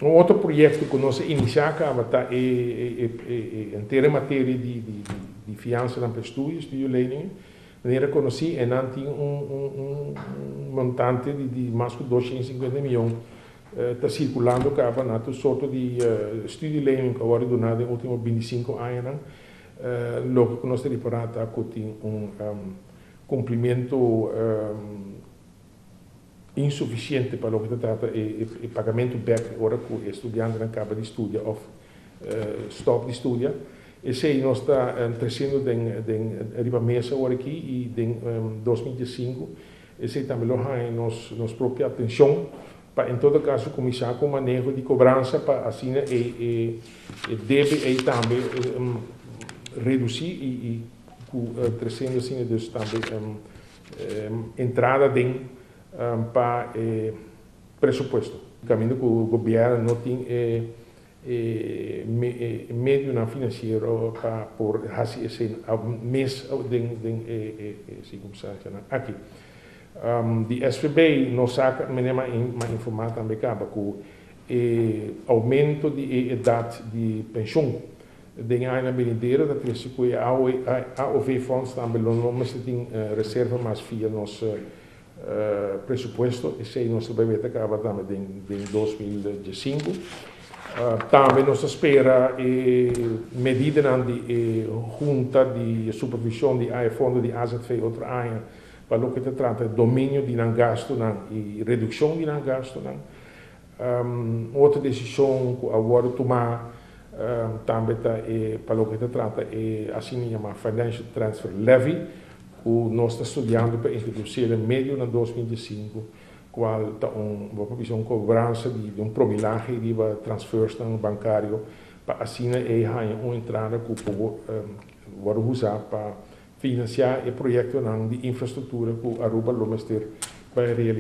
Un otro proyecto cu nos a inicia caba ta e henter materia di fiansa pa estudio, studieleningen. Manera conoci, e nan tin un montante di mas cu 250 miyon ta circulando caba na tur sorto di studielening cu awor duna den ultimo 25 aña. Loke nos ta ripara ta cu tin un cumplimento insuficiente pa loke ta trata e pagamento back ora cu e studiante caba di studia of stop di studia. Esey nos ta treciendo den riba mesa awor aki y den 2005 esey tambe lo haya nos propio atencion pa en todo caso cuminsa cu maneho di cobransa pa asina e debe ey tambe reduci y treciendo asina dus tambe entrada den pa presupuesto. Caminda cu gobierno no tin medio financiero pa por haci esey mes den circunstancia aki. Di SVB nos a m'a informa tambe caba cu e aumento di edad di pensioen den aña venidero ta trece cu AOV fonds tambe no mester tin reserva mas via nos presupuesto. Esey nos ta bay caba tambe den 2015. Tambe nos ta spera medida di hunta di supervision di fondo di AZV otro aña pa loke ta trata dominio di nan gasto nan y reduccion di nan gasto nan. Otro decision cu awor a tuma tambe ta pa loke ta trata e asina yama Financial Transfer Levy, cu nos ta studiando pa introduci medio na 2025, cual ta un cobransa di un promilahe di transfers bancario pa asina e un entrada cu por usa pa financia e proyecto di infrastructura cu Aruba lo mester pa realisa.